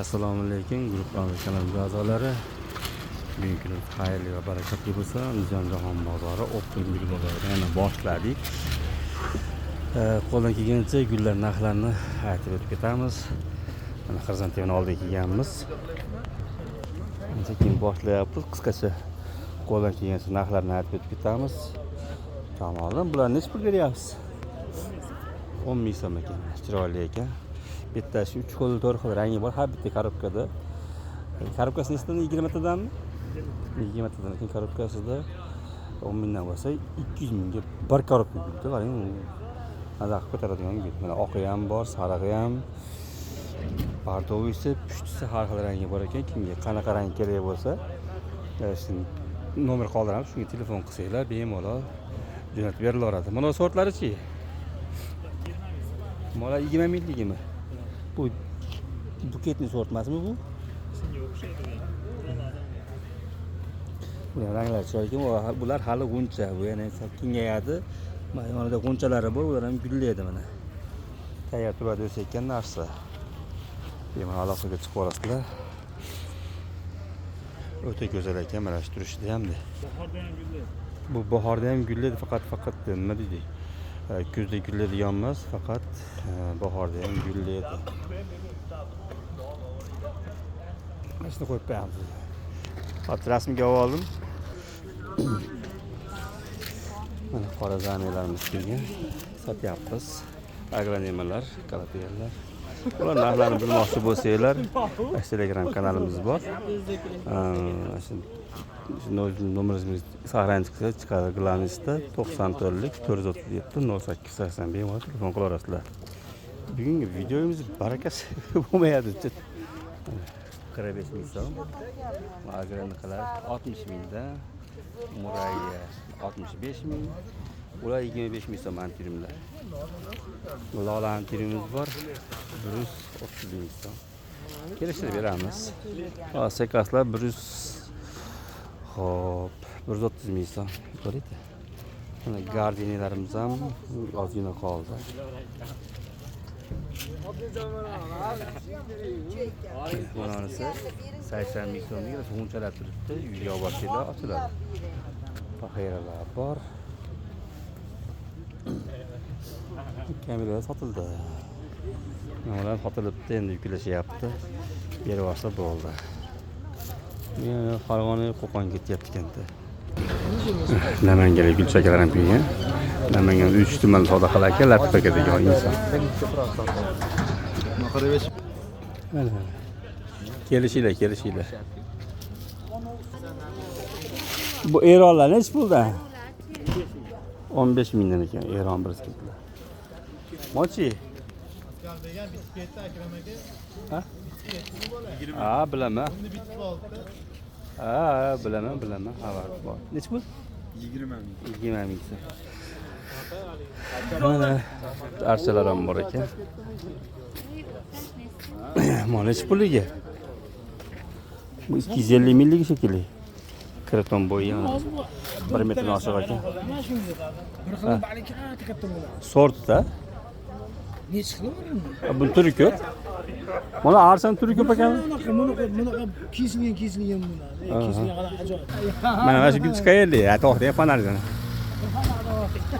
Assalomu alaykum guruhlarimiz kanalimiz a'zolari. Bugungi kunimiz xayrli va barakatli bo'lsin. Andijon jahon bozori, Optim gul bozorida yana boshladik. Qo'ldan kelgancha gullar narxlarini aytib o'tib ketamiz. Mana xrizantemani oldiga kelganmiz. Sekin boshlayapmiz. Qisqacha qo'ldan kelgancha narxlarni aytib o'tib ketamiz. Tamom, bular necha pul beryapsiz? 10 ming so'm ekan. Chiroyli ekan. Bitta shu 3 xil, 4 xil rangi bor har bitta korobkada. Korobkasi nechtadan? 20 tadanmi? 20 tadan ekan korobkasida. 10 mingdan bo'lsa 200 mingga bir korobka gulda. Qarang, maza qilib ko'taradigan gul. Mana oqi ham bor, sarig'i ham, bardovisi, pushtisi har xil rangi bor ekan. Kimga qanaqa rang kerak bo'lsa, shu nomer qoldiramiz, shunga telefon qilsanglar bemalol jo'natib berilaveradi. Mana sortlarichi? Mana 20 mingligimi? Bu buketni sort emasmi bu? Shunga o'xshaydi. Bular ranglari chiroyli ekan. Bular hali g'uncha. Bu yana kengayadi. Mana yonida g'unchalari bor, ular ham gullaydi mana. Tayyor turadi o'sayotgan narsa. Bemalol aloqaga chiqib olasizlar. O'ta go'zal ekan mana shu turishida hamda. Bahorda ham gullaydi. Bu bahorda ham gullaydi, faqat nima deydi? Kuzda gullaydigan emas, faqat bahorda ham gullaydi. Mana shuni qo'yib qo'yamiz. Hozir rasmga oldim. Mana qora zamiyalarimiz kelgan. Sotyapmiz. Agronemalar, kalapiyalar. Ular narxlarini bilmoqchi bo'lsanglar, Telegram kanalimiz bor. Shu nomerimiz saqlanib chiqsa chiqadi. Glanisda 94lik 437 08 80 bemalol telefon qilaverasizlar. Bugungi videomiz barakasi bo'lmayapti. 45 ming so'm. Agronikalar 60 mingdan, murayya 65 ming, ular 25 ming so'm antirimlar. Lola antirimiz bor 130 ming so'm. Kelishtirib beramiz. Sekaslar 100, xo'p, 130 ming so'm. Ko'ringlar. Mana gardeniyalarimiz ham ozgina qoldi. Bunisi 80 ming so'mga g'unchalar turibdi. Uyga olib borsanglar ochiladi. Paxiralar bor. Kameralar sotildi. Ular sotilibdi, endi yuklashyapti. Berib olsa bo'ldi. Yana Farg'ona Qo'qon ketyapti ekanda. Namanganlik gulchakalar ham kelgan. Namangan 3 tuman savdo qilar ekan, Latif aka degan inson. Mana. Kelishinglar, kelishinglar. Bu Eronlar nechi puldan? 15 mingdan ekan Eron brisketlar. Mochi. Degan bitib ketdi Akram aka. Ha? Ha, bilaman. Buni bitib oldi. Ha, bilaman, bilaman. Xabar bor. Nechi pul? 20 ming. 20 ming so'm. Mana archalar ham bor ekan. Mana nechi pulligi? Bu 250 mingligi shekilli. Kreton bo'yi 1 metrdan oshiq ekan. Bir xil balki katta katta bo'ladi. Sortda. Nechi xili bor unda? Buni turi ko'p. Mana arsani turi ko'p ekan. Bunaqa, bunaqa, bunaqa kesilgan, kesilgan bo'ladi. Kesilgan qanaqa ajoyib. Mana shu gulchi qayerda? Ha, to'xta, fonarni.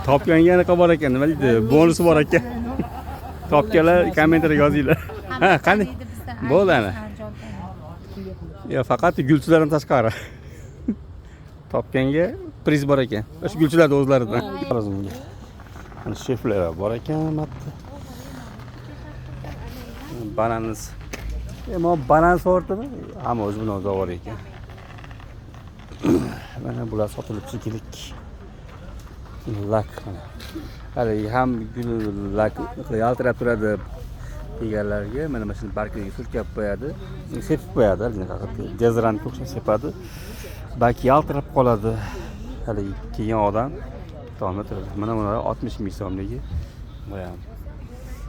Topganga anaqa bor ekan, nima deydi? Bonusi bor ekan. Topganlar kommentariyga yozinglar. Ha, qani? Bo'ldi ana. Yo, faqat gulchilardan tashqari. Topganga priz bor ekan. O'sha gulchilarning o'zlaridan. Mana sheflar bor ekan, matta. Bananis. Mo banan sortimi? Hamma o'zi bilan bor ekan. Mana bular sotilib chekilik. Lak mana. Hali ham gul lak yaltirab turadi deganlarga mana shuni bargiga surkab qo'yadi, sepib qo'yadi, dezodorantga o'xshab sepadi. Balki yaltirab qoladi. Hali kelgan odam tomda turadi. Mana bular 60 ming so'mligi. Bu ham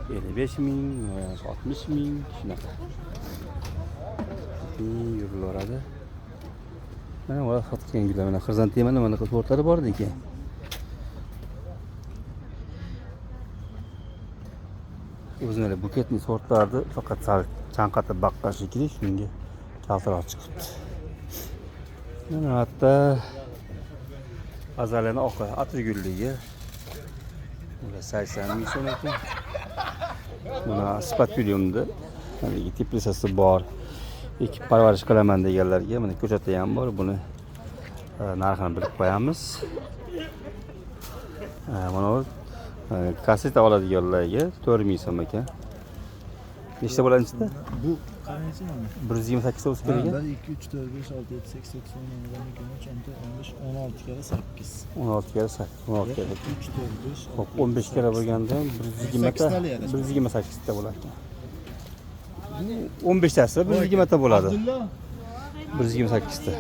55 ming, bu ham 60 ming shunaqa. Yurilaveradi. Mana bular sotgan gullar, mana xrizantemani mana sortlari bor ekan. O'zini buketni sortlarni faqat sal chanqatib baqqan shekilli, shunga kaltaroq chiqibdi. Mana hatto azaliyani oqi atirgulligi. Bular 80 ming so'm ekan. Buni spatyuliumda haligi teplitsasi bor. Ekib parvarish qilaman deganlarga mana ko'chati ham bor. Buni narxini bilib qo'yamiz. Mana bu kaseta oladiganlarga 4 ming so'm ekan. Nechta bo'ladi ichida? Bu qancha mana? 128 ta bo'lsa kerak. 1 2 3 4 5 6 7 8 9 10 11 12 13 14 15 16 karra 8. 16 karra 8, 16 karra. 3 4 5 Hop, 15 karra bo'lganda 120 ta, 128 ta bo'lar ekan. Bu 15 tasi 120 ta bo'ladi. 128 ta.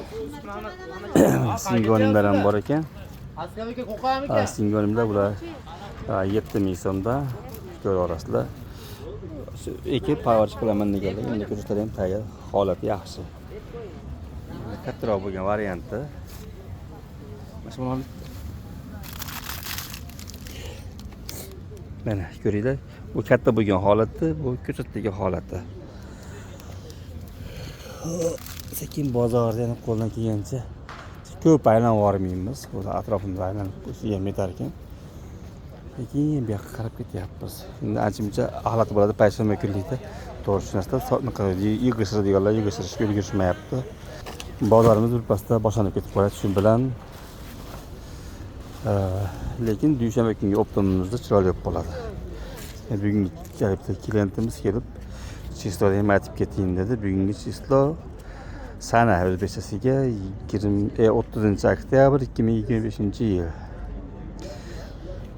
Singonimlar ham bor ekan. Askar aka qo'rqamikan? Singonimlar bular 7 ming so'mda ko'ra olasizlar. Shu ekib parvarish qilaman deganlar, endi ko'chatlar ham tayyor, holati yaxshi. Kattaroq bo'lgan varianti. Mana shu mana ko'ringlar, bu katta bo'lgan holati, bu ko'chatdagi holati. Sekin bozorda yana qo'ldan kelgancha ko'p aylanib yubormaymiz. O'zi atrofimizni aylanib ham yetar ekan. Lekin bu yoqqa qarab ketyapmiz. Endi ancha-muncha axlat bo'ladi payshanba kunlikda. To'g'ri tushunasizlar, yig'ishtiradiganlar yig'ishtirishga ulgurishmayapti. Bozorimiz birpasda boshlanib ketib qoladi shu bilan. Lekin dushanba kungi optimimizda chiroyli bo'lib qoladi. Bugungi bitta klientimiz kelib chisloni ham aytib keting dedi. Bugungi chislo sana o'zbekchasiga 30 oktyabr 2025-yil.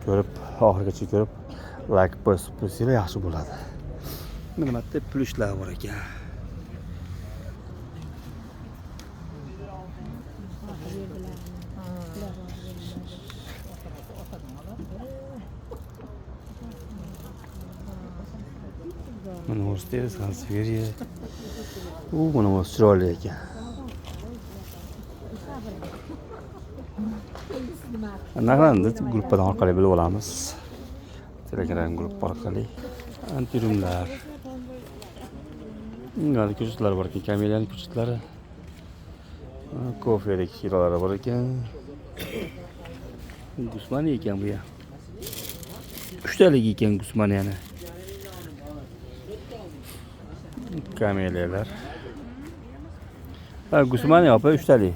Ko'rib, oxirigacha ko'rib like bosib qo'ysanglar yaxshi bo'ladi. Mana bu yerda plushlar bor ekan. Mana o'rta Sanseveriya. U mana bu chiroyli ekan. Narxlarni gruppadan orqali bilib olamiz. Telegram guruhi orqali. Antirumlar. Bunlar ko'chatlar bor ekan, kameliyaning ko'chatlari. Kofedagi shiralari bor ekan. Gusmani ekan bu ham. Uchtalik ekan gusmani yana. Kameliyalar. Ha, gusmani opa uchtalik.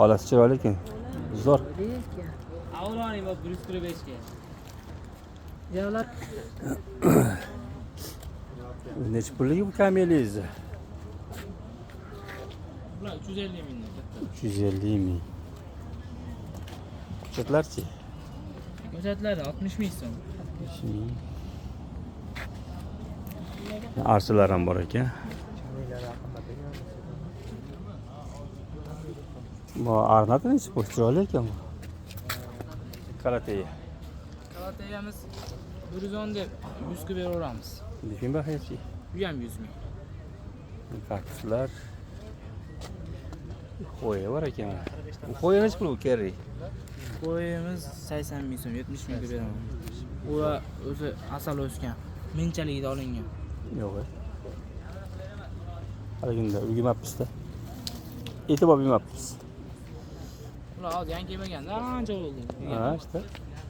Olasi chiroyli ekan. Zo'r. Avloni bor 145 ga. Javlar Necha pulligi bu kameliyangizni? Bular 350 mingdan katta. 350 ming. Ko'chatlarchi? Ko'chatlari 60 ming so'm. 60 ming. Archalar ham bor ekan. Bu arnati necha pul? Chiroyli ekan bu. Kalateya. Kalateyamiz 110 deb 100 ga beraveramiz. Lekin bahachi. Bu ham 100 ming. Kaktuslar. Qo'ya bor ekan. Bu qo'ya necha pul bu kerri? Qo'yimiz 80 ming so'm, 70 mingga beraman. U o'zi asal o'sgan. Mingchaligida olingan. Yo'q. Haliginde ulgurmabmiz-da. E'tibor bermabmiz. Ular hozir yangi kelmaganda ancha bo'ldi. Ha, işte.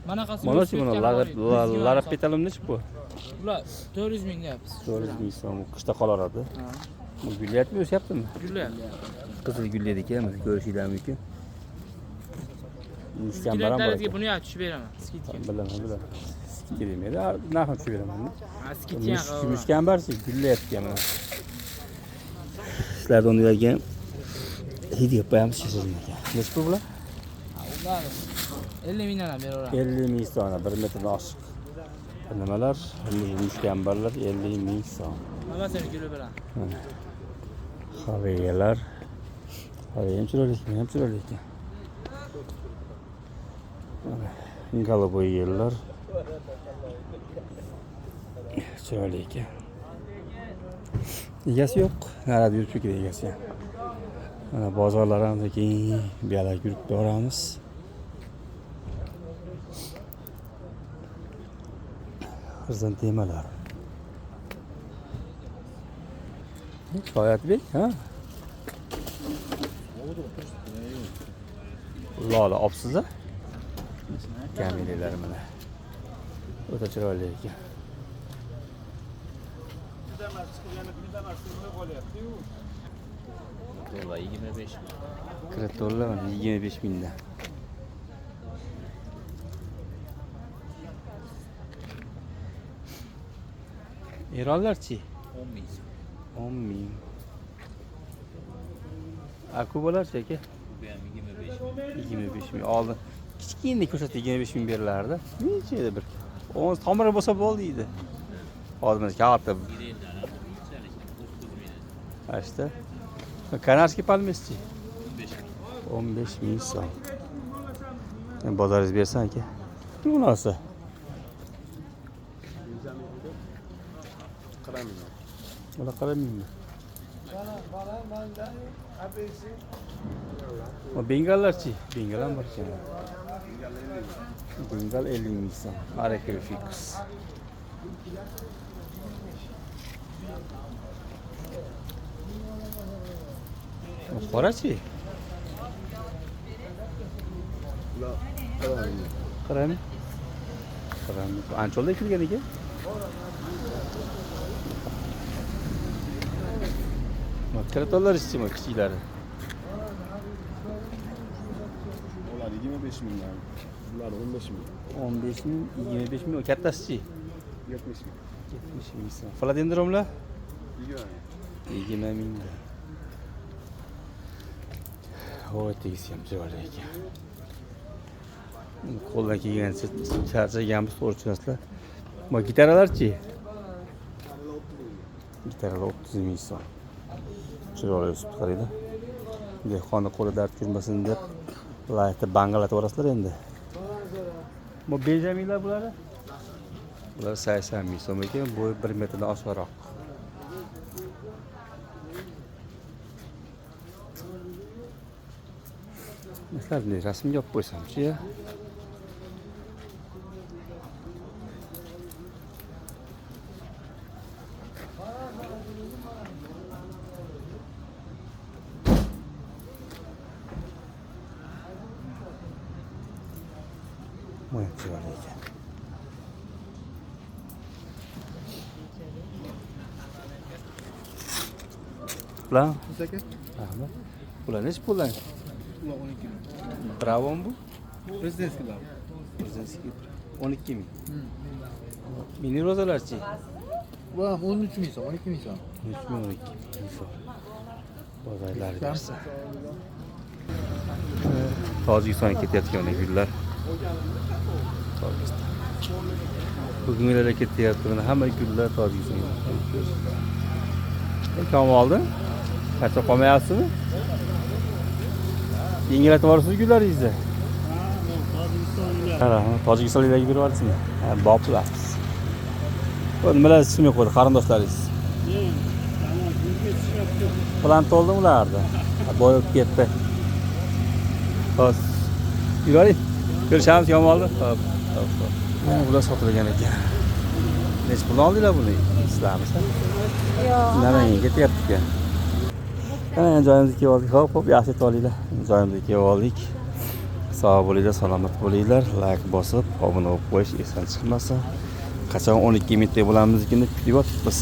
Manaqasi Mana shu buni larab petalum necha bu? Ular 400 ming deyapmiz. 400 ming so'm qishda qolaveradi. Bu gullayaptimi, o'syaptimi? Gullayapti. Qizil gullaydi ekan, mana ko'rishinglar mumkin. Mushkambar ham bor Klientlaringizga ekan. buni ham tushib beraman. Skidka. Bilaman, bilaman. Skidka demaydi, narxini tushib beraman. Ha, skidka ham. Mushkambarchi gullayapti mana. Sizlarni o'rniga hid qilib qo'yamiz, shirin ekan. Necha pul bular? Ular 50 mingdan ham beraveramiz. 50 ming so'm, 1 metrdan oshiq. Nimalar? Mushkambarlar 50 ming so'm. Hammasini guli bilan. Haveyalar. Haveya ham chiroyli ekan, ham chiroyli ekan. Голубой yellar. Chiroyli ekan. Egasi yo'q. Narada yurib ketdi egasi ham. Mana bozorlar ham keyin bu yoqlarga yurib boramiz. Xrizantemalar. Soyatbek, ha? Lola opsiz-a? Kameliyalar mana. O'ta chiroyli ekan. To'la 25 ming. Kretolla mana 25 mingdan. Eronlarchi? 10 ming. 10 ming. Akubalarchi aka? Bu ham 25 ming. 25 ming. Oldin kichkina ko'rsatdi 25 ming berilardi. Necha edi bir? 10 tomiri bo'lsa bo'ldi deydi. Hozir mana katta. Sirenlar ham bunchalik 30 ming. Mana işte. Kanarskiy palmeschi? 15 ming. 15 ming so'm. Endi bozoringiz bersin aka. Bu narsa. Bular qaramaymi? O bengallarchi? Bengal ham bor ekan. Bengal 50 ming so'm. Areca fix. O qorachi? Qarami? Qarami. Ancha ekilgan ekan. Kretonlar ishchimi kichiklari? Ular 25 mingdan, bular 15 ming, 15 ming, 25 ming. Kattasichi? 70 ming. 70 ming so'm. Filodendronlar? 20 ming. 20 mingdan. Voy, tegisi ham chiroyli ekan. Qo'ldan kelgancha charchaganmiz, to'g'ri tushunasizlar. Ma gitaralarchi? Gitaralar 30 ming so'm. Chiroyli o'sib qaraydi. Dehqonni qo'li dard ko'rmasin deb laytda banglatib yuborasizlar endi. Bu benjaminlar bulari? Bular 80 ming so'm ekan, bu 1 metrdan oshiqroq. Masalan, bunday rasmga olib qo'ysamchi ya. Bu ham chiroyli ekan. Bular? Rahmat. Bular nechi puldan? Ular 12 ming. Bravon bu? Prezidentskiy. Prezidentskiy 12 ming. Mini rozalarchi? Ular ham 13 ming so'm, 12 ming so'm. 13 ming, 12 ming so'm. Bozorlar bersa. Tojikistonga ketayotgan gullar. Tojikiston. Bugungilar ketyapti. Mana hamma gullar Tojikistonga. Kam oldi? Charchab qolmayapsizmi? Yengillatib yuborasiz gullaringizni? Ha, rahmat. Tojikistonliklarga berib yuborasizmi? Ha, boplabsiz. Bu nimalar chiqmay qo'ydi qarindoshlaringiz? Plan to'ldimi ularda? Boyib ketdi. Xo'sh. Yuring. Ko'rishamiz, yomon oldi. Xo'p, xo'p, xo'p. Mana bular sotilgan ekan. Necha puldan oldinglar buni? Sizlarmisiz? Yo'q. Namanganga ketyapti ekan. Mana joyimizga kelib oldik. Xo'p, xo'p, yaxshi yetib olinglar. Joyimizga kelib oldik. Sog' bo'linglar, salomat bo'linglar. Like bosib, obuna bo'lib qo'yish esdan chiqmasin. Qachon 12 mingta bo'lamizligini kutib yotibmiz.